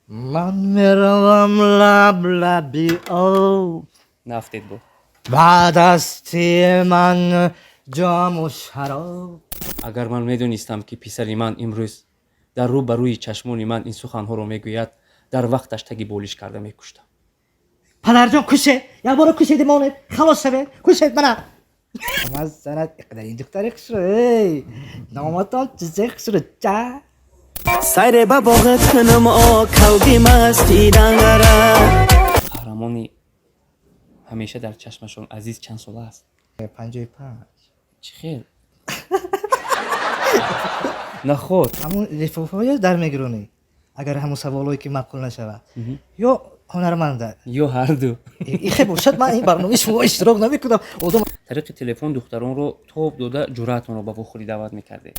Ман меравам лаб лаби об. Нафтед бо. Ба дасти ман ҷому шароб. Агар ман медонистам, ки писари ман имрӯз дар рӯ ба рӯи чашмони ман ин суханҳоро мегӯяд, дар вақташ таги болиш карда мекуштам. Падарҷон, кушед, як бора кушед, монед, халос шавед, кушед мана. Ман занат иқадар ин духтари хушрӯ, эй номатон чизе хушрӯ ча. Сайре ба боғат кунам, о қалби масти дангара. Қаҳрамони ҳамеша дар чашмашон азиз чанд сола аст? 55. Чӣ хел? Наход. Ҳамун лифофаҳоя дар мегиронӣ, агар ҳамун саволҳое ки маъқул нашавад, ё ҳунарманда? Ё ҳарду. Ихе бошад, ман ин барномаи шумо иштирок намекунам, одам. Тариқи телефон духтаронро тоб дода, ҷуръатонро ба вохӯрӣ даъват мекардед.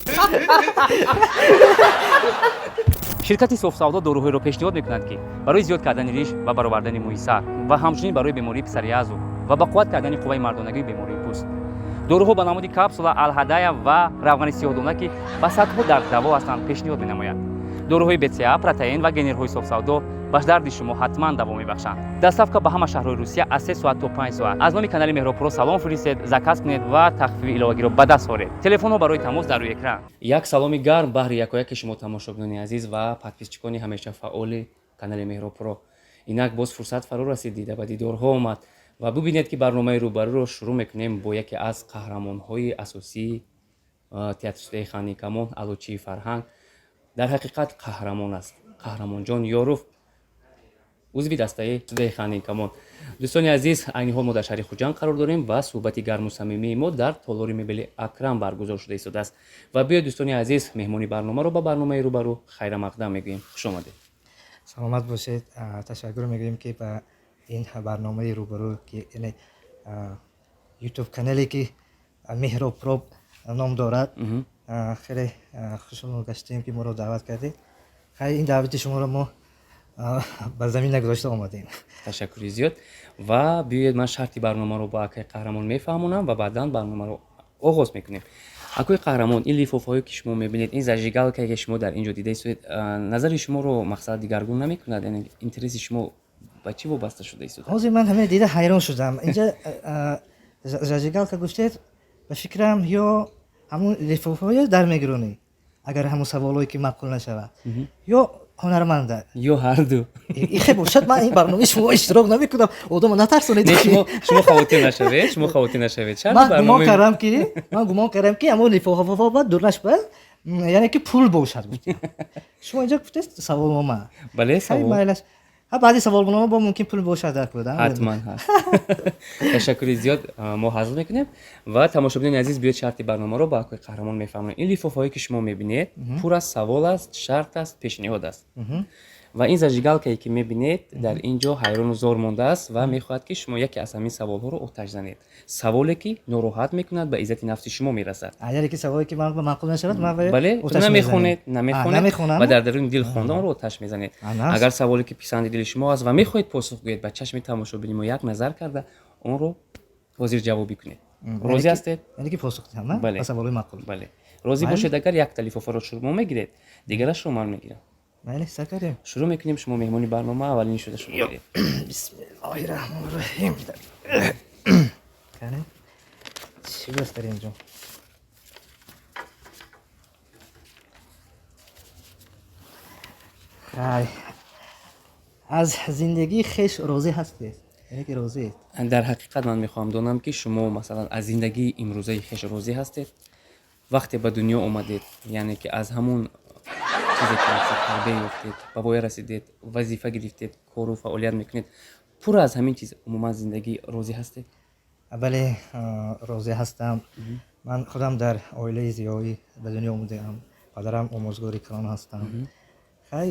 Ширкати Софсавдо доруҳоеро пешниҳод мекунад, ки барои зиёд кардани риш ва баровардани мӯи сар ва ҳамчунин барои бемории псориазу ва ба қувват кардани қувваи мардонагии бемории пӯст. Доруҳо ба намуди капсула, алҳадая ва равғани сиёҳдона, ки ба садҳо дард даво ҳастанд, пешниҳод менамояд. Доруҳои БЦА, протеин ва генерҳои Софсавдо ба дарди шумо ҳатман даво мебахшанд. Доставка ба ҳама шаҳрҳои Русия аз 3 соат то 5 соат. Аз номи канали Меҳробпуро салом фиристед, заказ кунед ва тахфифи иловагиро ба даст оред. Телефонҳо барои тамос дар рӯи экран. Як саломи гарм баҳри якояки шумо, тамошобинони азиз ва подписчикони ҳамеша фаъоли канали Меҳробпуро. Инак боз фурсат фаро расид, дида ба дидорҳо омад ва бубинед, ки барномаи рӯбарӯро шурӯъ мекунем бо яке аз қаҳрамонҳои асосии театрстудияи Ханни Камон, аълочии фарҳанг. Дар ҳақиқат қаҳрамон аст. Қаҳрамонҷон Ёров, узви дастаи студияи Ханни Камон. Дӯстони азиз, айни ҳол мо дар шаҳри Хуҷанд қарор дорем ва суҳбати гарму самимии мо дар толори мебели Акрам баргузор шуда истодааст. Ва биёед, дӯстони азиз, меҳмони барномаро ба барномаи рӯбарӯ хайрамақдам мегӯем. Хуш омадед. Саломат бошед. Ташаккур мегӯем, ки ба ин барномаи рӯбарӯ, ки яъне ютуб канале, ки Меҳроб Про ном дорад, хеле хушҳол гаштем, ки моро даъват кардед. Хайр, ин даъвати шуморо мо ба замин нагузошта омадем. Ташаккури зиёд. Ва биёед, ман шарти барномаро ба акаи қаҳрамон мефаҳмонам ва баъдан барномаро оғоз мекунем. Акои қаҳрамон, ин лифофаҳое, ки шумо мебинед, ин зажигалкае, ки шумо дар ин ҷо дида истодед, назари шуморо мақсад дигаргун намекунад? Яъне интереси шумо ба чӣ вобаста шуда истода? Ҳозир ман ҳама дида ҳайрон шудам. Инҷа зажигалка гуфтед, ба фикрам, ё ҳамун лифофаҳоя дар мегиронӣ, агар ҳамун саволҳое ки маъқул нашавад, ё ҳунарманда? Ё ҳарду. Ихе бошад, ман ин барномаи шумо иштирок намекунам, одама натарсонед. Не, шумо хавотир нашавед, шумо хавотир нашавед. Шарти Ман гумон кардам ки ҳамун лифофаҳо ба дурнаш ба, яъне ки пул бошад, гуфтем. Шумо инҷо гуфтед саволнома. Бале, савол. Майлаш, баъди саволнома бо мумкин пул бошад дар куда. Ҳатман ҳаст. Ташаккури зиёд, мо ҳазл мекунем. Ва тамошобинони азиз, биёед, шарти барномаро ба акои қаҳрамон мефаҳмонем. Ин лифофаҳое, ки шумо мебинед, пур аз савол аст, шарт аст, пешниҳод аст. Ва ин зажигалкае, ки мебинед, дар ин ҷо ҳайрону зор мондааст ва мехоҳад, ки шумо яке аз ҳамин саволҳоро оташ занед, саволе, ки нороҳат мекунад, ба иззати нафси шумо мерасад. Яъне ки саволе, ки ман маъқул нашавад, ман Бале, намехонед, намехонед ва дар даруни дил хонда онро оташ мезанед. Агар саволе, ки писанди дили шумо аст ва мехоҳед посух гӯед, ба чашми тамошобини мо як назар карда, онро ҳозир ҷавобӣ кунед. Розӣ ҳастед? Яъне ки посух диҳам ба саволи маъқул? Бале, розӣ бошед. Агар якта лифофаро шумо мегиред, дигарашро ман мегирам. Майли, сар кардем. Шурӯъ мекунем. Шумо меҳмони барнома, аввалин шуда шумо гиред. Бисмиллоҳи раҳмони раҳим. Кане, чӣ будаст дар инҷо? Хай, аз зиндагии хеш розӣ ҳастед, яъне ки розиед? Дар ҳақиқат ман мехоҳам донам, ки шумо, масалан, аз зиндагии имрӯзаи хеш розӣ ҳастед? Вақте ба дунё омадед, яъне ки аз ҳамун чизе, ки тарбия ёфтед, ба воя расидед, вазифа гирифтед, кору фаъолият мекунед, пурра аз ҳамин чиз, умуман зиндагӣ розӣ ҳастед? Бале, розӣ ҳастам. Ман худам дар оилаи зиёӣ ба дунё омадаам, падарам омӯзгори калон ҳастам. Хай,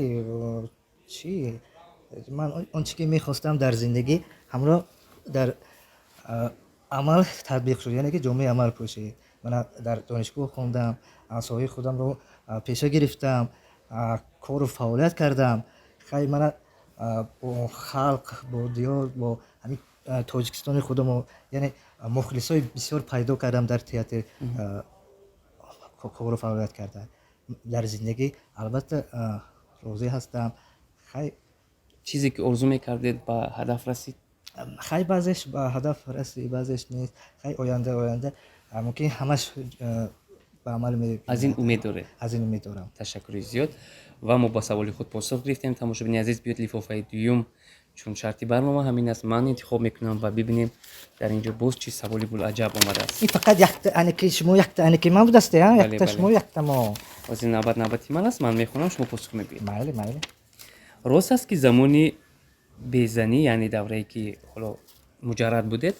чӣ, ман он чӣ ки мехостам дар зиндагӣ, ҳамро дар амал татбиқ шуд, яъне ки ҷомаи амал пӯшид. Мана дар донишгоҳ хондам, соҳаи худамро пеша гирифтам, кору фаъолият кардам. Хай, мана бо халқ, бо диёр, бо ҳамин Тоҷикистони худамо, яъне мухлисои бисёр пайдо кардам. Дар театр кору фаъолият кардам. Дар зиндагӣ албатта розӣ ҳастам. Хай. Чизе ки орзу мекардед, ба ҳадаф расид? Хай, баъзеш ба ҳадаф расид, баъзеш нест. Хай, оянда мумкин ҳамаш ба амал. Аз ин умед доред? Аз ин умед дорам. Ташаккури зиёд, ва мо ба саволи худ посух гирифтем. Тамошобини азиз, биёд лифофаи дуюм, чун шарти барнома ҳамин аст, ман интихоб мекунам ва бибинем, дар ин ҷо боз чӣ саволи булаҷаб омадааст. Ин фақат якта анаки шумо, якта анаки ман будасте, якта шумо, якта мо. Ҳозир навбат навбати ман аст. Ман мехонам, шумо посух мегӯед. Майли, майли. Рост аст, ки замони безанӣ, яъне даврае ки ҳоло муҷаррад будед,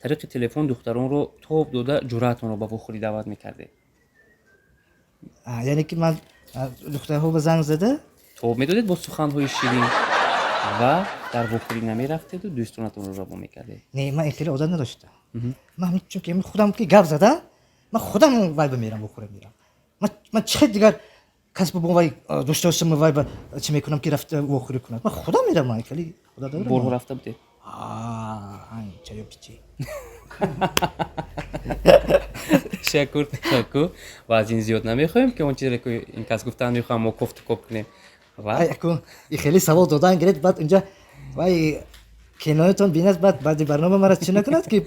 тариқи телефон духтаронро тоб дода, ҷуръатонро ба вохӯрӣ даъват мекардед? Яъне ки ман духтарҳо ба занг зада тоб медодед бо суханҳои ширин ва дар вохӯрӣ намерафтеду дӯстонатонро равон мекардед? Не, ман ин хеле одат надоштам. Ман чунки худам ки гап зада, ман худам вай ба мерам, вохӯрӣ мерам. Ман чӣ дигар касбу бо вай дошта бошам, вай ба чӣ мекунам, ки рафта вохӯрӣ кунад? Ман худам мерам, ман хеле одат дорам. Борҳо рафта будед? Чаю пичи. Ташаккур, ташаккур. Ва аз ин зиёд намехоҳем, ки он чизе ки ин кас гуфтан мехоҳам, мо кофту коб кунем. Ва и хеле савол додан гиред, баъд унҷа вай киноятон бинад, баъд баъди барнома мара чӣ накунад, ки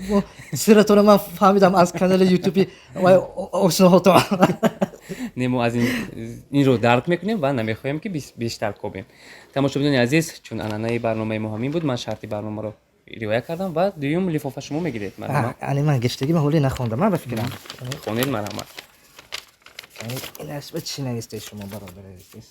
сирратонро ман фаҳмидам аз канали ютуби вай ошноҳотон. Не, мо аз инро дарк мекунем ва намехоҳем, ки бештар кобем. Тамошобинони азиз, чун анъанаи барномаи мо ҳамин буд, ман шарти барномаро риоя кардам ва дуюм лифофа шумо мегиред. Марҳамат. Ани ман гирифтагӣ, ман ҳоле нахондам, ман ба фикрам. Хонед, марҳамат. Инаш ба чӣ навистед шумо, бародари азиз?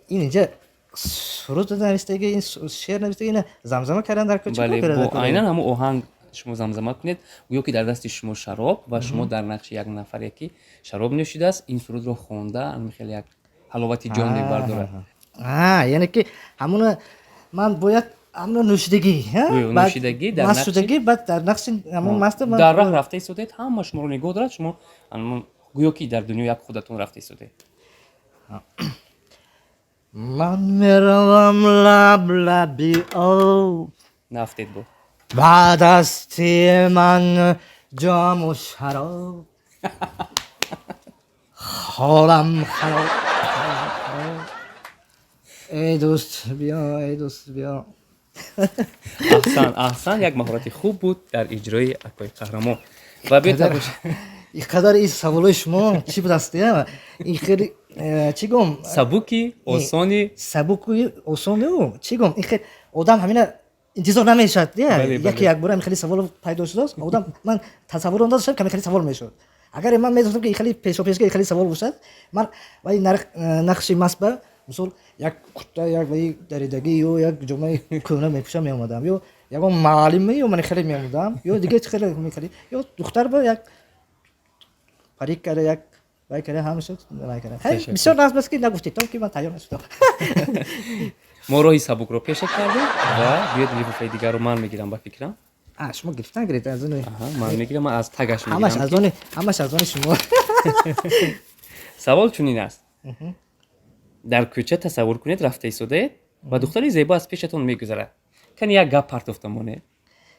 Ин инҷа суруд навистагӣ, ин шеър навистагӣ, ина замзама кардан дар кӯча? Бале, бо айнан ҳамун оҳанг шумо замзама кунед, гӯё ки дар дасти шумо шароб ва шумо дар нақши як нафаре, ки шароб нӯшидааст, ин сурудро хонда, ҳамин хеле як ҳаловати ҷон мебардорад. Яъне ки ҳамуна ман бояд ҳамуна нӯшидагӣ, нӯшидагӣ, дар маст шудагӣ, баъд дар нақши ҳамун маст. Дар раҳ рафта истодед, ҳама шуморо нигоҳ дорад, шумо гӯё ки дар дунё як худатон рафта истодед. Ман меравам лаб лаби об, нафтед бо ба дасти ман ҷому шароб, ҳолам хароб. Эй дӯст, биё, эй дӯст, биё. Аҳсан, аҳсан, як маҳорати хуб буд дар иҷрои акои қаҳрамон. Ва биёед. Ин қадар ин саволои шумо чӣ будааст, ин хеле чӣ гум, сабуки осони. Сабуку осону чӣ гум, ин хел одам ҳамина интизор намешавад. Яке якбора ин хеле савол пайдо шудааст, одам ман тасаввур надоштам, ки хеле савол мешуд. Агар ман медонистам, ки ин хеле пешопешга ин хеле савол бошад, ман вай нақши маст ба мисол як курта, як ваи даридагӣ ё як ҷомаи кӯҳна мепӯшам меомадам, ё ягон маълиме, ё ман хеле меомадам, ё дига хеле мехеле, ё духтар ба як парик карда, як вай карда, ҳамаша вай карда. Бисёр нағз аст, ки нагуфтед, то ки ман тайёр нашудам. Мо роҳи сабукро пеша кардем ва биёед, лифофаи дигарро ман мегирам, ба фикрам. Шумо гирифтан гиред аз он. Ман мегирам, ман аз тагаш мегирам. Ҳамаш аз они, ҳамаш аз они шумо. Савол чунин аст: дар кӯча тасаввур кунед, рафта истодаед ва духтари зебо аз пешатон мегузарад. Кани, як гап партофта монед.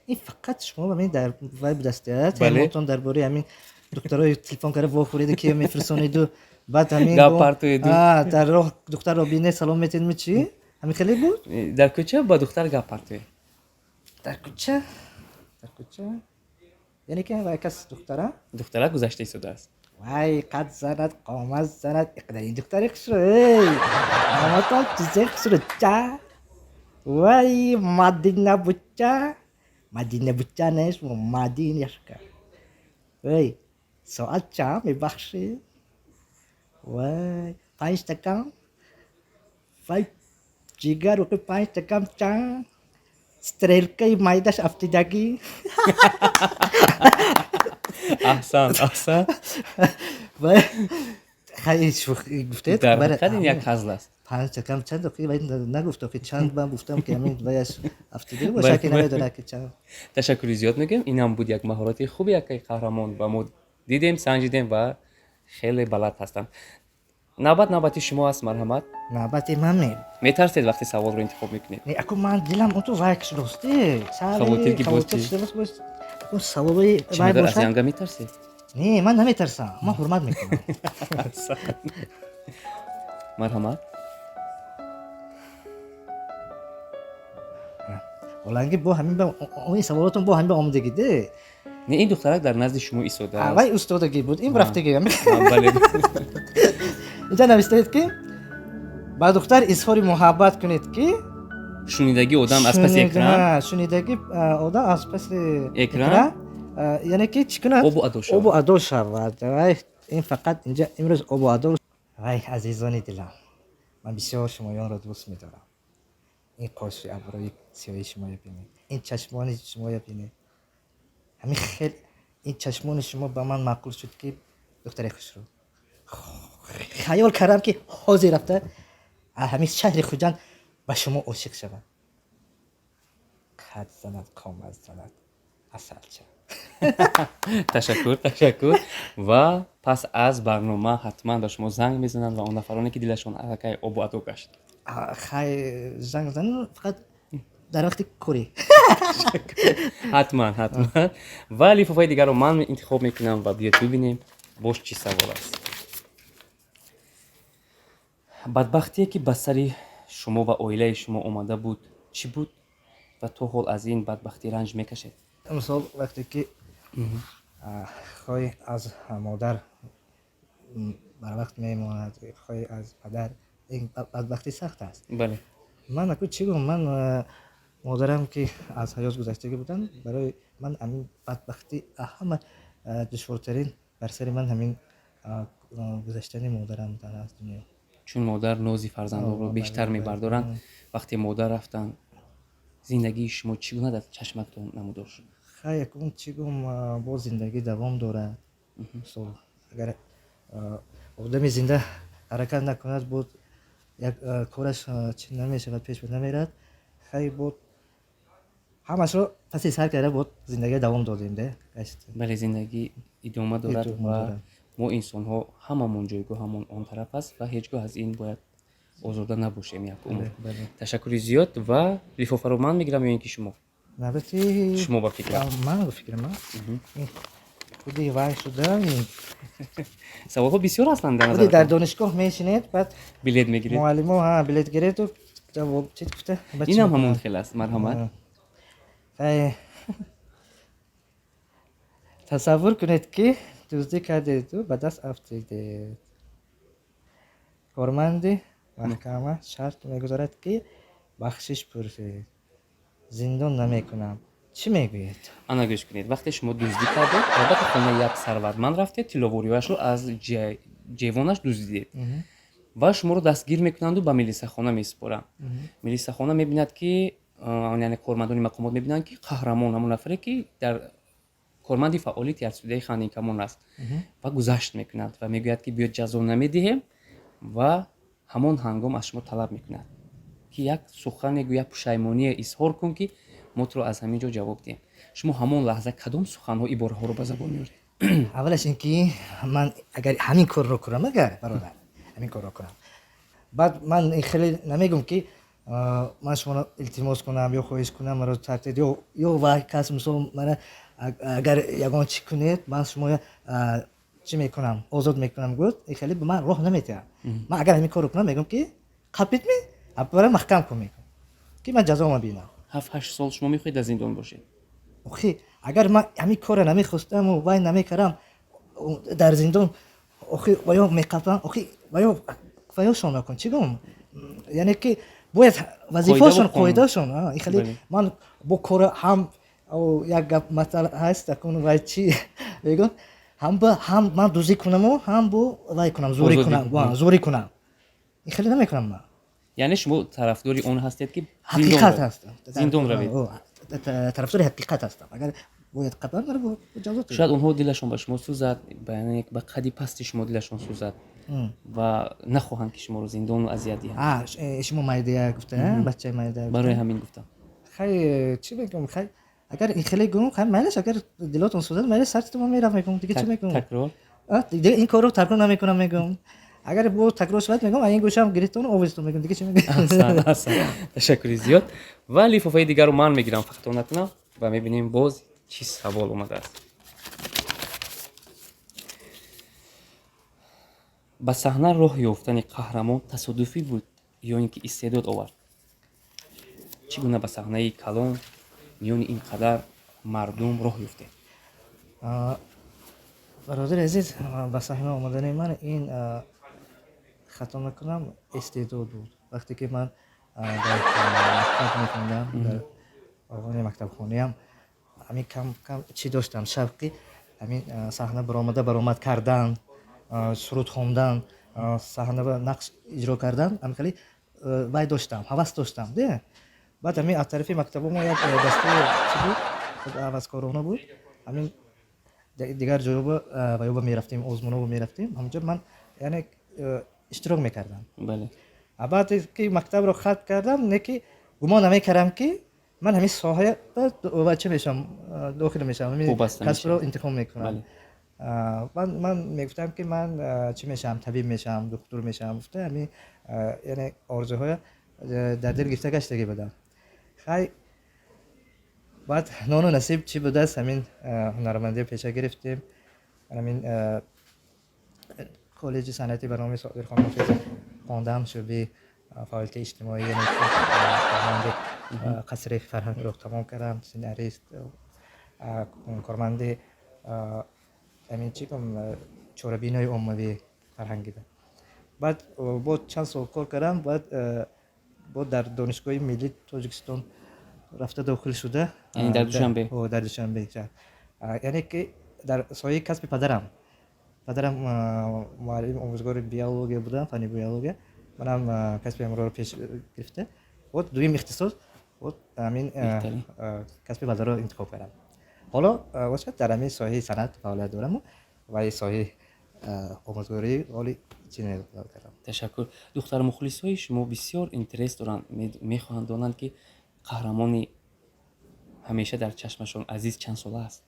Ин фақат шумо ба ман дар вай будастед, тематон дар бораи ҳамин духтарои телефон карда вохӯрида, ки мефирсониду, баъд ҳамин гап партоеду. Дар роҳ духтарро бинед, салом метедми, чӣ, ҳамин хеле буд? Дар кӯча ба духтар гап партоед. Дар кӯча, дар кӯча, яъне ки вай кас духтара духтара гузашта истодааст. Вай, қад занад, қомат занад, иқадар ин духтари хушрӯ, эй қоматон чизе хушрӯ, ча, вай, мадина буча, мадина буча, не, шумо мадинашка, эй, соат чанд, мебахшед? Вай, 5 такам, вай, ҷигар, оқи, 5 такам чанд, стрелкаи майдаш афтидагӣ. Аҳсан, аҳсан. Гуфтед. Дар ҳақиқат ин як ҳазл аст. 5 такам чанд, охи, вай нагуфт, охи, чанд. Ман гуфтам, ки ҳамин ваяш афтида боша, ки намедонад, ки чанд. Ташаккури зиёд мегӯем. Инам буд як маҳорати хуби якаи қаҳрамон ва мо дидем, санҷидем ва хеле балад ҳастанд. Навбат навбати шумо аст, марҳамат. Навбати ман ме? Метарсед вақте саволро интихоб мекунед? Не, аку ман дилам он ту вай шудосте. Хавотир ки боз саволои вай бошад. Аз янга метарсед? Не, ман наметарсам, ман ҳурмат мекунам. Марҳамат. Ҳоланги бо ҳамин ин саволотон бо ҳамин ба омадагӣ де. Не, ин духтарак дар назди шумо истодааст. Вай устодагӣ буд, ин рафтагӣ. Бале. Инҷа навиштаед, ки ба духтар изҳори муҳаббат кунед, ки шунидагӣ одам аз паси экран, шунидагӣ одам аз паси экран, яъне ки чӣ кунад? Обу адо шавад. Обу адо шавад. Вай ин фақат инҷа имрӯз обу адо. Вай, азизони дилам, ман бисёр шумоёнро дӯст медорам. Ин қоши абрӯи сиёҳи шумоя бинед, ин чашмони шумоя бинед, ҳамин хел ин чашмони шумо ба ман маъқул шуд, ки духтари хушрӯ, хаёл кардам, ки ҳозир рафта ҳамин шаҳри Хуҷанд ба шумо ошиқ шавам. Қад занад, қомат занад, асалча. Ташаккур, ташаккур. Ва пас аз барнома ҳатман ба шумо занг мезананд ва он нафароне, ки дилашон аллакай обу адо гашт. Хай, занг зан, фақат дар вақти корӣ. Ҳатман, ҳатман. Ва лифофаи дигарро ман интихоб мекунам ва биёед бибинем, бош чӣ савол аст. Бадбахтие, ки ба сари шумо ва оилаи шумо омада буд, чӣ буд ва то ҳол аз ин бадбахтӣ ранҷ мекашед? Мисол, вақте ки хоҳӣ аз модар барвақт мемонад, хоҳӣ аз падар, ин бадбахтӣ сахт аст. Ман аку чӣ гӯм, ман модарам ки аз ҳаёт гузаштагӣ буданд, барои ман ҳамин бадбахтӣ ҳама душвортарин бар сари ман ҳамин гузаштани модарам будан аз дунё. Чун модар нози фарзандонро бештар мебардоранд. Вақте модар рафтанд, зиндагии шумо чӣ гуна дар чашматон намудор шуд? Хай, якум чӣ гӯм, боз зиндагӣ давом дорад. Мисол, агар одами зинда ҳаракат накунад, боз як кораш чӣ намешавад, пеш намерад. Хай, бод ҳамашро паси сар карда, бод зиндагӣ давом додем де. Бале, зиндагӣ идома дорад ва мо инсонҳо ҳамамон ҷойгоҳамон он тараф аст ва ҳеҷ гоҳ аз ин бояд озурда набошем як умр. Ташаккури зиёд. Ва лифофаро ман мегирам ё ин ки шумо? Навбати шумо, ба фикрам. Ман ба фикрам, худи вай шуда. Саволҳо бисёр ҳастанд дар худи дар донишгоҳ мешинед, баъд билет мегиред. Муаллимо билет гиреду ҷавоб чӣ гуфта. Инам ҳамон хел аст. Марҳамат. Хай, тасаввур кунед, ки дуздӣ кардеду ба даст афтидед. Корманди маҳкама шарт мегузорад, ки бахшиш пурсед, зиндон намекунам. Чӣ мегӯед? Ана, гӯш кунед. Вақте шумо дуздӣ кардед, албатта, хонаи як сарватманд рафтед, тилловориҳояшро аз ҷевонаш дуздидед ва шуморо дастгир мекунанду ба милисахона месупоранд. Милисахона мебинад, ки, яъне кормандони мақомот мебинанд, ки қаҳрамон ҳамон нафаре, ки дар корманди фаъоли театрстудияи Хандинкамон аст, ва гузашт мекунад ва мегӯяд, ки биёд, ҷазо намедиҳем. Ва ҳамон ҳангом аз шумо талаб мекунад, ки як сухане гӯ, як пушаймоние изҳор кун, ки мо туро аз ҳамин ҷо ҷавоб диҳем. Шумо ҳамон лаҳза кадом суханҳо, ибораҳоро ба забон меоред? Аввалаш ин ки ман агар ҳамин корро кунам, агар, бародар, ҳамин корро кунам, баъд ман хеле намегӯм, ки ман шуморо илтимос кунам ё хоҳиш кунам, маро тартид ё ва кас, мисол, мана агар ягон чӣ кунед, ман шумо чӣ мекунам, озод мекунам гуфт, хеле ба ман роҳ наметиҳам. Ман агар ҳамин корро кунам, мегӯм, ки қапид ми бара маҳкам кун, мегӯм, ки ман ҷазома бинам. 7-8 сол шумо мехоҳед дар зиндон бошед? Охи, агар ман ҳамин корро намехостаму вай намекардам, дар зиндон, охи, ваё меқапам, охи, ваё шон накун, чӣ гум, яъне ки бояд вазифаашон, қоидаашон хеле ман бо кора ҳам як гап масъала ҳаст, акун вай чӣ мегӯм, ҳам ба ҳам ман дуздӣ кунаму, ҳам бо вай кунам, зӯрӣ кунам, зӯрӣ кунам, ин хеле намекунам ман. Яъне шумо тарафдори он ҳастед, ки ҳақиқат ҳастам. Зиндон равед? Тарафдори ҳақиқат ҳастам. Агар бояд қабл ҷазо. Шояд онҳо дилашон ба шумо сӯзад, ба қадди пасти шумо дилашон сӯзад ва нахоҳанд, ки шуморо зиндону азият диҳанд. Шумо майдая гуфта, бачаи майда. Барои ҳамин гуфтам. Хай, чӣ мегӯм, хай, агар ин хеле гӯм, хай, майлаш, агар дилотон сӯзад, майлаш, сартитон мерафт, мегӯм, дига чӣ мегӯм? Такрор. Ин корро такрор намекунам, мегӯм. Агар бо такрор шавад, мегӯм, ин гӯшам гирифтон, овезтон, мегӯм, дига чӣ мегӯм? Ташаккури зиёд. Ва лифофаи дигарро ман мегирам, хато накунам, ва мебинем, боз чӣ савол омадааст. Ба саҳна роҳ ёфтани қаҳрамон тасодуфӣ буд ё ин ки истеъдод овард? Чӣ гуна ба саҳнаи калон миёни ин қадар мардум роҳ ёфтед? Бародари азиз, ба саҳна омадани ман ин, хато накунам, истеъдод буд. Вақте ки ман дар мактаб мехондам, дар овони мактабхониам ҳамин кам кам чӣ доштам, шавқи ҳамин саҳна баромада баромад кардан, суруд хондан, саҳна ба нақш иҷро кардан, ҳамин хеле вай доштам, ҳавас доштам де. Баъд ҳамин аз тарафи мактабо мо як дастаи чӣ буд, ҳаваскорона буд, ҳамин дигар ҷойҳо ва ёба мерафтем, озмунҳо мерафтем, ҳамонҷо ман яъне иштирок мекардам. А баъд ки мактабро хатм кардам, не ки гумон намекардам, ки ман ҳамин соҳа ва чӣ мешавам, дохил мешавам, ҳамин Вобаста касбро мешавӣ. интихоб мекунам. Ман мегуфтам, ки ман чӣ мешавам, табиб мешавам, духтур мешавам гуфта, ҳамин яъне орзуҳоя дар дил гирифта гаштагӣ будам. Хай, баъд нону насиб чӣ будааст, ҳамин ҳунармандиро пеша гирифтем. Ҳамин коллеҷи санъатӣ ба номи Содирхон Ҳофиз хондам, шӯъбаи фаъолияти иҷтимоӣ, яъне ки корманди қасри фарҳангро тамом кардам, сценарист, корманди ҳамин чӣ гум, чорабиниҳои оммавии фарҳангӣ. Баъд бо чанд сол кор кардам, баъд бо дар Донишгоҳи миллии Тоҷикистон рафта дохил шуда. Яъне дар Душанбе? О, дар Душанбе. Яъне ки дар соҳаи касби падарам. Падарам муаллим, омӯзгори биология будам, фанни биология. Манам касби ҳамроро пеш гирифта, вот дуюм ихтисос, вот ҳамин Беҳтарин. касби падарро интихоб кардам. Ҳоло бошад, дар ҳамин соҳаи санъат фаъолият дораму ва соҳаи омӯзгорӣ ҳоли чӣ кардам. Ташаккур. Духтармухлисҳои шумо бисёр интерес доранд, мехоҳанд донанд, ки қаҳрамони ҳамеша дар чашмашон азиз чанд сола аст?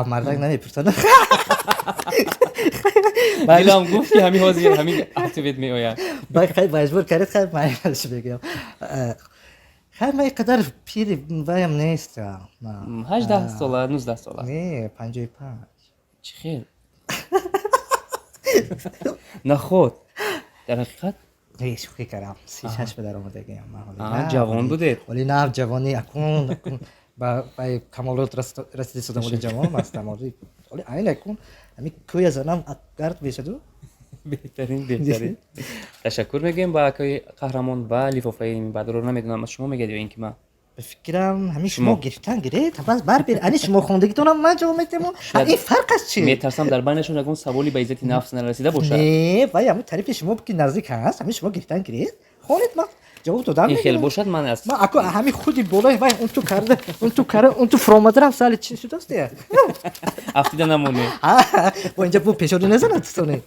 Мардак намепурсад. Дилам гуфт, ки ҳамин ҳозир ҳамин ответ меояд. Маҷбур кардед, хай, ман бегӯям. Хай, ман ин қадар пири ваям нестам. 18 сола, 19 сола? Не, 55. Чӣ хел? Наход, дар ҳақиқат? Не, шӯхӣ кардам, 36 ба даромадагиам. Ҷавон будед. Оли нав ҷавонӣ, акун ба камолот расида истодам, оли ҷавон ҳастам. Оли айн акун ҳамин кӯя занам, гард мешаду. Беҳтарин, беҳтарин. Ташаккур мегӯем ба акои қаҳрамон ва лифофаи баъдро намедонам, аз шумо мегӯяд ё ин ки ман? Ба фикрам, ҳамин шумо гирифтан гиред, бас барбер, ани шумо хондагитонам ман ҷавоб метему, ин фарқ аст чи? Метарсам, дар байнашон ягон саволи ба иззати нафс нарасида бошад. Не, вай ҳамин тарифи шумо ки наздик ҳаст, ҳамин шумо гирифтан гиред, хонед, ман ҷавоб додам. Ин хел бошад, ман аз Ман аку ҳамин худи болои вай унту карда, унту карда, унту фуромадарам, сали чи шудааст? Афтида намонед. Бо инҷа бу пешоди назанад сони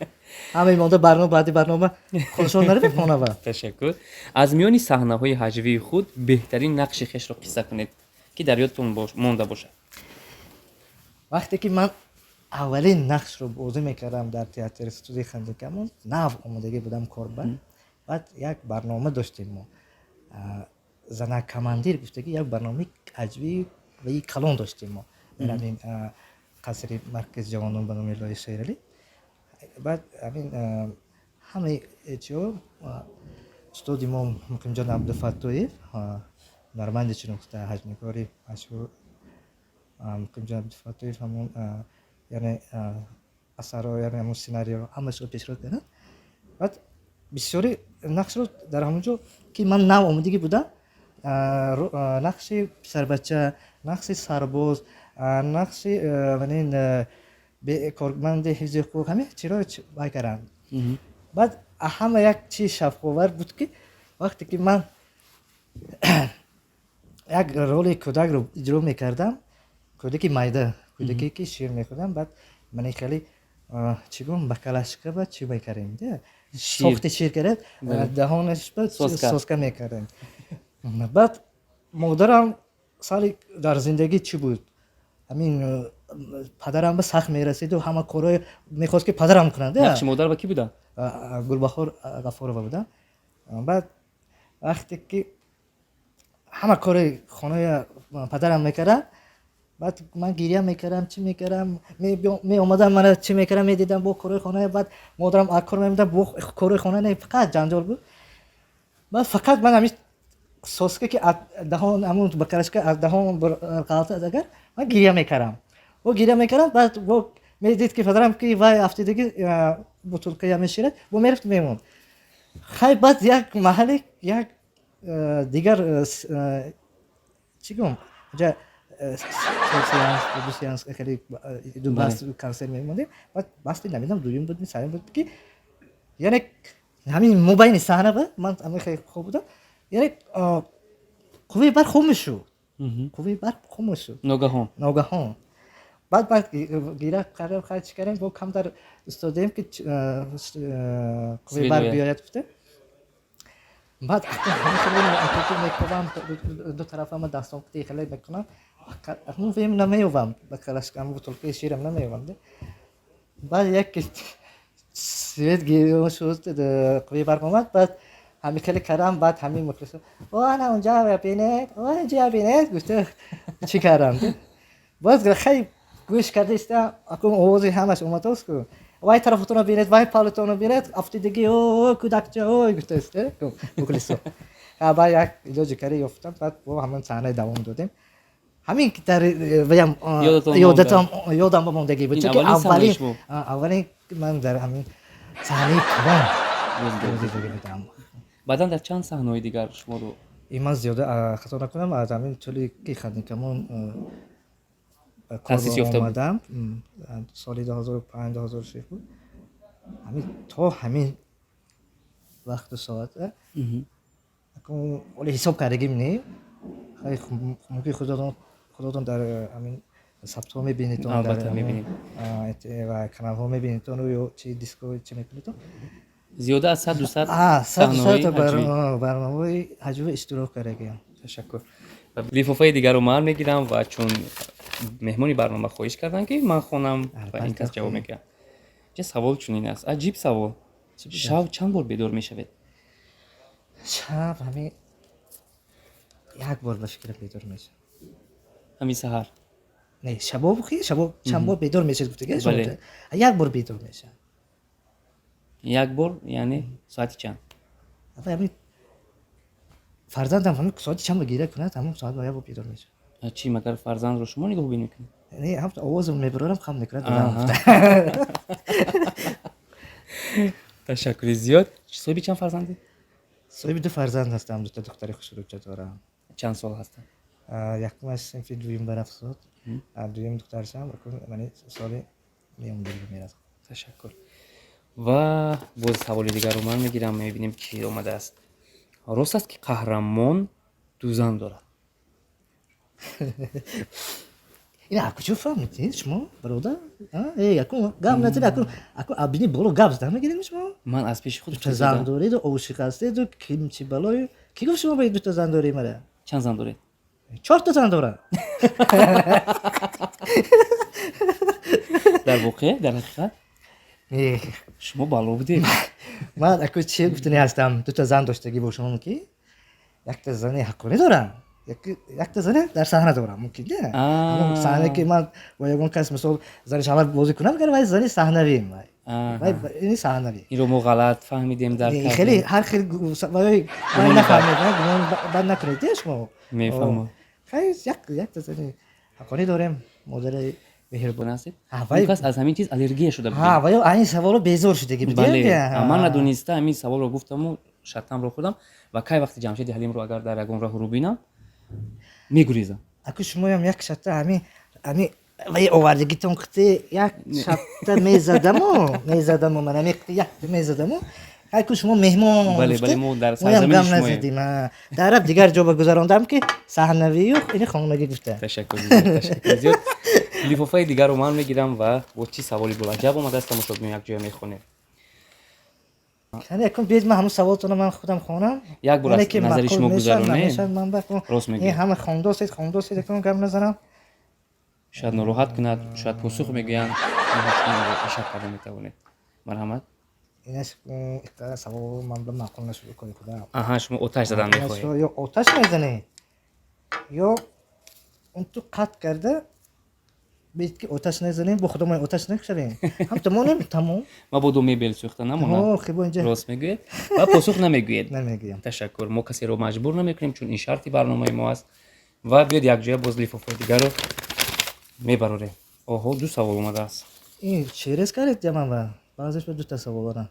ҳамаи монда барнома, баъди барнома худшон наравед хонава. Ташаккур. Аз миёни саҳнаҳои ҳаҷвии худ беҳтарин нақши хешро қисса кунед, ки дар ёдтон монда бошад. Вақте ки ман аввалин нақшро бозӣ мекардам дар театри студияи Хандикамон, нав омодагӣ будам корба. Баъд як барнома доштем мо, «Занак командир» гуфтагӣ, як барномаи ҳаҷвӣ ваи калон доштем мо дар ҳамин қасри маркази ҷавонон ба номи Лои Шералӣ. Баъд ҳамин ҳамаи чиҳо, устоди мо Муқимҷон Абдуфаттоев, ҳунарманди шинохта, ҳаҷвнигори машҳур Муқимҷон Абдуфаттоев, ҳамон яъне асарро, яъне ҳамон сценариоро, ҳамашро пешниҳод карданд. Баъд бисёри нақшро дар ҳамон ҷо, ки ман нав омодагӣ будам, нақши писарбача, нақши сарбоз, нақши манин корманди ҳифзи ҳуқуқ, ҳамин чиро вай кардам. Баъд ҳама як чиз шавқовар буд, ки вақте ки ман як роли кӯдакро иҷро мекардам, кӯдаки майда, кӯдаке ки шир мехӯрдам, баъд мани хеле чӣ гум, бакалашка ба чӣ мекардем, сохти шир кард, даҳонаш ба соска мекардем. Баъд модарам сари дар зиндагӣ чӣ буд, ҳамин падарам ба сахт мерасиду ҳама корҳои мехост, ки падарам кунад. Нақши модар ба кӣ буда? Гулбаҳор Ғафурова буда. Баъд вақте ки ҳама кори хонаи падарам мекард. Баъд ман гиря мекардам, чӣ мекардам, меомадам, мана чӣ мекардам, медидам бо корои хона. Баъд модарам аз кор меомада, бо корои хона не, фақат ҷанҷол буд. Баъд фақат ман ҳамин соска ки аз даҳон, ҳамун бакалашка аз даҳон ғалта, агар ман гиря мекардам, бо гиря мекардам. Баъд бо медид ки падарам ки вай афтидаги бутулка меширад, бо мерафт, мемонд. Хай, баъд як маҳалле як дигар чӣ гум ҷа сеанс, ду сеанс, хеле ду баст консерт мемондем. Баъд басти намедонам, дуюм буд, сеюм буд, ки яъне ҳамин мобайни саҳна ба ман ҳамин хеле хуб будам, яъне қувваи барқ хомӯш шуд, қувваи барқ хомӯш шуд. Ногаҳон? Ногаҳон. Баъд гира кардам, хай, чӣ кардем, бо камтар истодем, ки қувваи барқ биёяд, гуфта. Баъд мекунам, ду тарафама дастом хеле мекунам, акнун вем намеёвам, бакалашкам, бутулкаи ширам намеёвам. Баъд як свет гирён шуд, қувваи барқ омад. Баъд ҳамин хеле кардам. Баъд ҳамин мухлисо: «О, ана унҷа бинед, о, инҷа бинед», гуфта чӣ кардам. Боз хай, гӯш карда иста, акун овози ҳамаш омадааст ку: «Вай тарафатонро бинед, вай палутонро бинед, афтидагӣ, о, кӯдакча, ой», гуфтааст мухлисо. Баъд як илоҷи каре ёфтам, баъд бо ҳамон саҳна давом додем. Ҳамин дар ваям ёдатам, ёдам ба мондагӣ буд, чунки аввалин ман дар ҳамин саҳнаи калон бозидагӣ будам. Баъдан дар чанд саҳнаҳои дигар шуморо? И ман зиёда, хато накунам, аз ҳамин тӯли ки Хандинкамон таъсис ёфта буд. Омадам, соли 2005, 2006 буд, ҳамин то ҳамин вақту соата ҳоле ҳисоб кардагим не. Мумкин худотон дар ҳамин сабтҳо мебинедтон. Албатта, мебинем. Ва каналҳо мебинедтон ё чи диско чи мекунедтон. Зиёда аз 100, 200. 100, 200 барномаҳои ҳаҷвӣ иштирок кардагиам. Ташаккур. Лифофаи дигарро ман мегирам ва чун меҳмони барнома хоҳиш карданд, ки ман хонам ва ин кас ҷавоб мегӯяд. Ча савол чунин аст, аҷиб савол: шав чанд бор бедор мешавед? Шаб ҳамин як бор ба фикрам бедор мешавам. Ҳамин саҳар? Не, шабо, шабо чанд бор бедор мешавед гуфтага, як бор бедор мешавам. Як бор, яъне соати чанд? Ҳамин фарзандам ҳамин соати чанд гиря кунад, ҳамон соат як бор бедор мешавам. Чӣ, магар фарзандро шумо нигоҳубин мекунед? Не, ҳам овозам мебарорам, хам мекунад. Ташаккури зиёд. Соҳиби чанд фарзандед? Соҳиби ду фарзанд ҳастам, дута духтари хушрӯча дорам. Чанд сол ҳастанд? Якумаш синфи дуюм барафзод, дуюм духтаршам мани соли меомдагӣ мерасад. Ташаккур. Ва боз саволи дигарро ман мегирам, мебинем, чӣ омадааст. Рост аст, ки қаҳрамон ду зан дорад? Ин аз куҷо фаҳмидед шумо, бародар? Акун гап назанед, акун акун абини боло гап зада мегиред шумо. Ман аз пеши худ. Дута зан дореду, ошиқ ҳастеду, ким чи балою, ки гуфт шумо ба дута зан доред мара? Чанд зан доред? Чорта зан дорам. Дар воқеъ, дар ҳақиқат шумо бало будед. Ман аку чи гуфтани ҳастам: дута зан доштагӣ бошам, ки якта зани ҳаққонӣ дорам, якта зане дар саҳна дорам. Мумкин не, саҳна ки ман бо ягон кас, мисол, зани шавҳар бозӣ кунам, агар вай зани саҳнавием, вай ини саҳнавӣ. Инро мо ғалат фаҳмидем, дар хеле ҳар хел вай нафаҳмед, гумон бад накунед шумо. Мефаҳмам. Хай, якта зани ҳаққонӣ дорем, модари меҳрубон. Ҳастед, кас аз ҳамин чиз аллергия шуда буд. Вай айн саволо безор шудагӣ буд. Бале, ман надониста ҳамин саволро гуфтаму шартамро хӯрдам. Ва кай вақти Ҷамшеди Ҳалимро агар дар ягон роҳ рӯ бинам, мегурезам. Аку шумоям як шатта ҳамин вай овардагитон қити як шатта мезадаму ман ҳамин қити якта мезадаму. Аку шумо меҳмон. Бале, мо дар сарзамини гам назадим, дар рафт дигар ҷо ба гузарондам, ки саҳнавию ини хонагӣ гуфта. Ташаккур зиёд, ташаккур зиёд. Лифофаи дигарро ман мегирам ва бо чӣ саволи болаҷаб омадааст, тамошобинон якҷоя мехонем. Акун биёед, ман ҳамун саволтонро ман худам хонам. Як бор аз назари шумо гузаронем. Ман рост мегӯед. Ҳама хондосед, хондосед, акун гап назанам. Шояд нороҳат кунад, шояд посух мегӯянд, ишак карда метавонед. Марҳамат. Инаш савол ман ба маъқул нашуд, кои худам. Аҳа, шумо оташ задан мехоҳед. Ё оташ мезанед, ё он ту қатъ карда. Бит ки оташ назанем, бо худомон оташ накушавем. Ҳам то монем, тамом. Мабодо мебел сӯхта намонад. Ҳо, хибо инҷа. Рост мегӯед ва посух намегӯед. Намегӯям. Ташаккур. Мо касеро маҷбур намекунем, чун ин шарти барномаи мо аст. Ва биёд якҷоя боз лифофҳои дигарро мебарорем. Оҳо, ду савол омадааст. Ин через кардед ҷаман ва баъзеш ба дута савол дорам.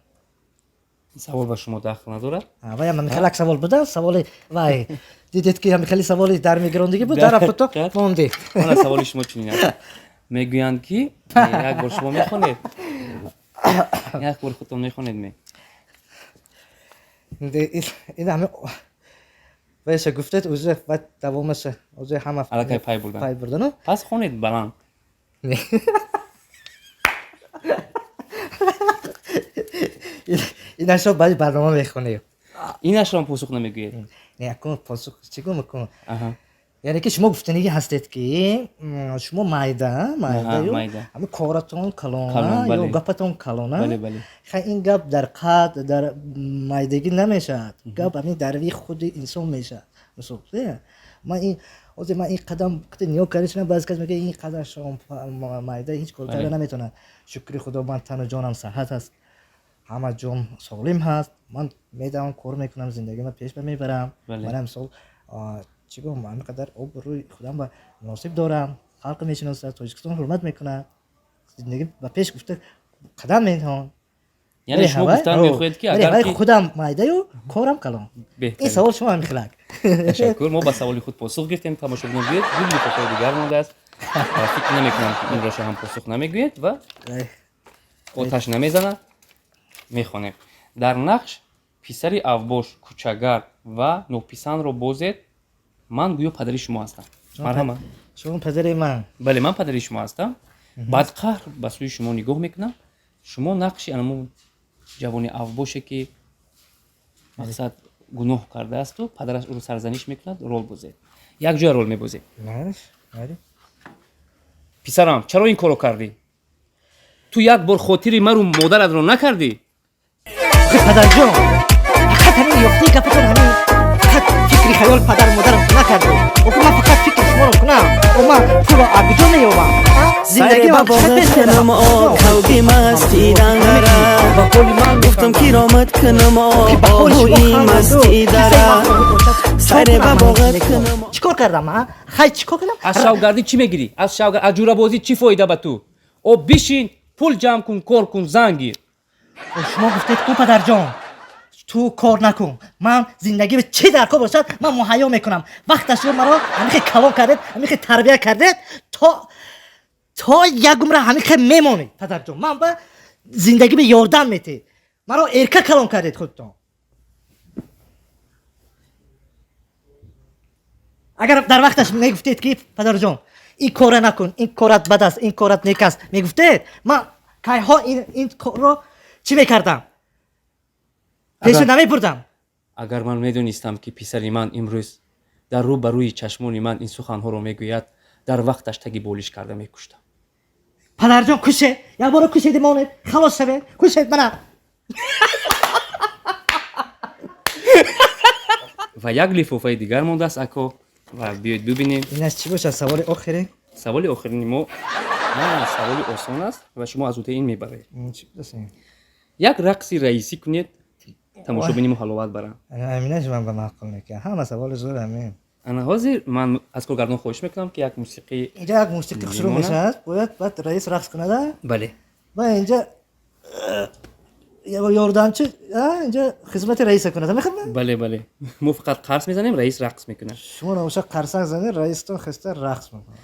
Савол ба шумо дахл надорад. Вай ҳам хеле савол буда, саволи вай дидед ки ҳам хеле саволи дар мегирондагӣ буд, дар фото монди. Мана саволи шумо чунин аст. Мегӯянд ки як бор шумо мехонед, як бор худтон мехонед ме. Ин ҳама вайша гуфтед, уже баъд давомаша уже ҳама аллакай пай бурдан. Пай бурдану. Пас хонед баланд. Инашро баъди барнома мехонем. Инашро посух намегӯед? Не, акун посух чӣ гум кун? Яъне ки шумо гуфтанигӣ ҳастед ки шумо майда, майдаю ҳами коратон калона ё гапатон калона. Хай ин гап дар қад, дар майдагӣ намешавад. Гап ҳамин дарви худи инсон мешавад. Мисол, ман ин ҳозир ман ин қадам ниё карда шудам, баъзе кас мегӯяд ин қадар шом майда ҳеҷ кор карда наметавонад. Шукри Худо, ман тану ҷонам саҳат аст, ҳама ҷом солим ҳаст, ман медавам, кор мекунам, зиндагима пеш мебарам. Мана мисол чӣ гум, ҳамин қадар обрӯи худам ба муносиб дорам, халқ мешиносад, Тоҷикистон ҳурмат мекунад, зиндагӣ ба пеш гуфта қадам менҳон. Яъне шумо гуфтан мехоҳед ки агар худам майдаю корам калон. Ин савол шумо ҳамин хелак. Ташаккур, мо ба саволи худ посух гирифтем. Тамошобинон, биёед, ду лифофаи дигар мондааст. Фикр намекунам ки инро ҳам посух намегӯед ва оташ намезанад. Мехонем. Дар нақш писари авбош, кӯчагар ва нописандро бозед, ман гӯё падари шумо ҳастам. Марҳамат. Шумо падари ман? Бале, ман падари шумо ҳастам. Бадқаҳр ба сӯи шумо нигоҳ мекунам. Шумо нақши анамун ҷавони авбоше ки мақсад гуноҳ кардаасту падараш ӯро сарзаниш мекунад, рол бозед. Якҷоя рол мебозед. Писарам, чаро ин корро кардӣ? Ту як бор хотири мару модаратро накардӣ? Падарҷон, фақат ҳамин ёфтаи гапатон, ҳамин фақат фикри хаёл падару модарам накарду. Охир ман фақат фикри шуморо кунам, о ман пулро аз куҷо меёбам? Саре ба боғат кунам, о қалби масти дангара. Гуфтам киромат кунам, о оҳуи масти дара. Саре ба боғат кунам. Чӣ кор кардам, а? Хай чӣ кор кардам? Аз шавгардӣ чӣ мегирӣ? Аз шавгар, аз ҷурабозӣ чӣ фоида ба ту? О бишин, пул ҷамъ кун, кор кун, зан гир. Шумо гуфтед ку падарҷон, ту кор накун, ман зиндагӣ чӣ дар кор бошад ман муҳайё мекунам. Вақташро маро ҳамихе калон кардед, ҳамихе тарбия кардед, то як умра ҳамихе мемонед. Падарҷон, ман ба зиндагӣ ба ёрдам метед, маро эрка калон кардед худтон. Агар дар вақташ мегуфтед ки падарҷон ин кора накун, ин корат бад аст, ин корат нек аст, мегуфтед, ман кайҳо ин корро чӣ мекардам? Пеша намебурдам. Агар ман медонистам ки писари ман имрӯз дар рӯ ба рӯи чашмони ман ин суханҳоро мегӯяд, дар вақташ таги болиш карда мекуштам. Падарҷон, кушед, як бора кушед, монед, халос шавед, кушед мана. Ва як лифофаи дигар мондааст, ако, ва биёед бибинем. Ин аз чӣ бошад? Саволи охирин? Саволи охирини мо саволи осон аст ва шумо аз ӯтаи ин мебаред. Як рақси раисӣ кунед, тамошобини мо ҳаловат баранд. Аминаш ман ба маъқул мекунам. Ҳама саволи зур ҳамин. Ана ҳозир ман аз коргардон хоҳиш мекунам ки як мусиқӣ инҷа як мусиқӣ шурӯъ мешавад, бояд баъд раис рақс кунада. Бале. Ва инҷа ёрдамчи инҷа хизмати раиса кунад, мехоҳед? Бале, бале. Мо фақат қарс мезанем, раис рақс мекунад. Шумо набошад қарсак занед, раистон хеста рақс мекунад.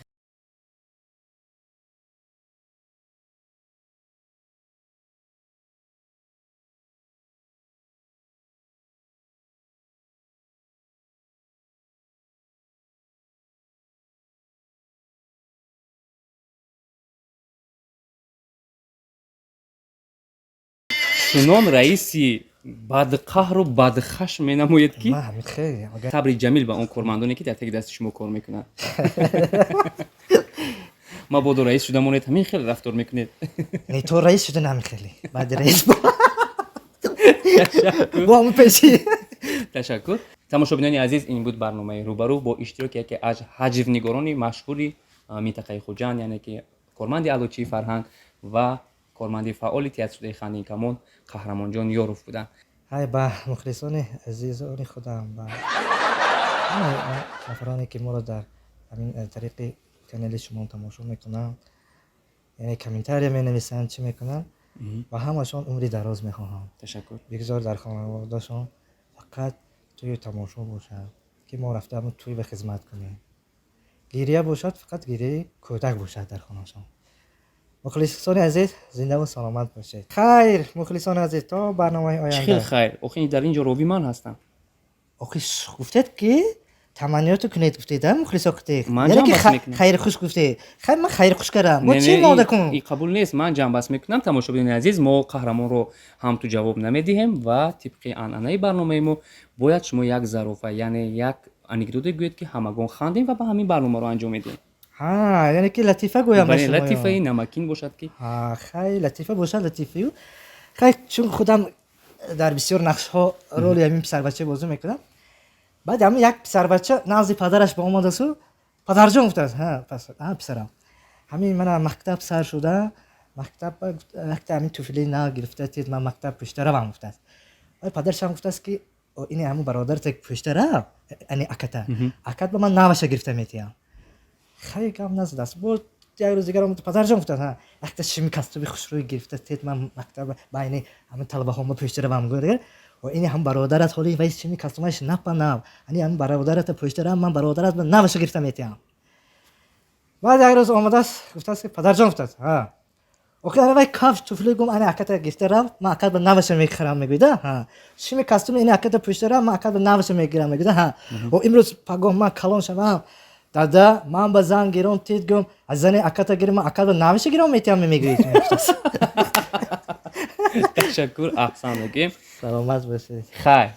Чунон раиси бадқаҳру бадхашм менамояд ки сабри ҷамил ба он кормандоне ки дар таги дасти шумо кор мекунанд. Мабодо раис шуда монед, ҳамин хел рафтор мекунед. Не, то раис шуда ҳамин хеле. Баъди раис бо ҳамун пеши. Ташаккур. Тамошобинони азиз, ин буд барномаи рӯбарӯ бо иштироки яке аз ҳаҷвнигорони машҳури минтақаи Хуҷанд, яъне ки Корманди аълочии фарҳанг ва корманди фаъоли театрстудияи Хандинкамон Қаҳрамонҷон Ёров буданд. Ҳай, ба мухлисони азизони худам, ба ҳамаи он нафароне, ки моро дар ҳамин тариқи канали шумо тамошо мекунанд, яъне комментария менависанд, чӣ мекунанд, ба ҳамашон умри дароз мехоҳам. Ташаккур. Бигзор дар хонаводашон фақат тӯю тамошо бошад, ки мо рафта ҳамн тӯй ба хизмат кунем. Гирия бошад, фақат гирияи кӯдак бошад дар хонашон. Мухлисони азиз, зиндаву саломат бошед. Хайр, мухлисони азиз, то барномаи Чӣ хел? оянда. Хайр, охи дар ин ҷо рови ман ҳастам. Охи, гуфтед, ки таманниёту кунед, гуфтед, а мухлисо гуфтед. Ман Яъне ки ҷамъбаст мекунам. Хайри хуш гуфтед. Хайр, ман хайри хуш кардам. Бо Не, чӣ не, монда ин кун? ин қабул нест. Ман ҷамъбаст мекунам. Тамошобинони азиз, мо Қаҳрамонро ҳам ту ҷавоб намедиҳем ва тибқи анъанаи барномаи мо бояд шумо як зарофа, яъне як анекдоте гӯед, ки ҳамагон хандем ва ба ҳамин барномаро анҷом медиҳем. Ҳа, яъне ки латифа гӯям ба Бале, шумоён. латифаи намакин бошад, ки Ҳа, хай, латифа бошад, латифаю. Хай, чун худам дар бисёр нақшҳо роли ҳамин писарбача бозӣ мекунам. Баъд ҳамин як писарбача назди падараш ба омадасу: «Падарҷон», гуфтааст. «Ҳа, пас ҳа, писарам, ҳамин мана мактаб сар шуда, мактаб якта ҳамин туфли нав гирифта тед, ман мактаб пушта равам», гуфтааст. Баъд падарашам гуфтааст, ки «О, ини ҳамун бародарта пушта рав, ани аката акат ба ман наваша гирифта метиҳам». Хай, гап назадааст. Боз як рӯз дигар омад: «Падарҷон», гуфтааст, «ҳа, якта шими кастуби хушрӯй гирифта тед, ман мактаб байни ҳамин талабаҳома пушта равам». Гӯяд дигар: «О, ини ҳам бародарат ҳоли вай шими кастумаш напа нав, ани ҳамин бародарата пушта рав, ман бародарат наваша гирифта метиҳам». Баъд як рӯз омадааст, гуфтааст, ки «Падарҷон», гуфтааст, «ҳа, охи ана вай кафш туфли гум, ани аката гирифта рав, ман акат ба наваша мехарам», мегӯяда. «Ҳа, шими кастуми ини аката пушта рав, ман акат ба наваша мегирам», мегӯяда. «Ҳа, о, имрӯз пагоҳ ман калон шавам, дада, ман ба зан гирон тид, гум, аз зани аката гирам, ман акат ба наваша гирон метиҳам», мегӯед. Ташаккур, аҳсан мегӯем. Саломат бошед. Хайр.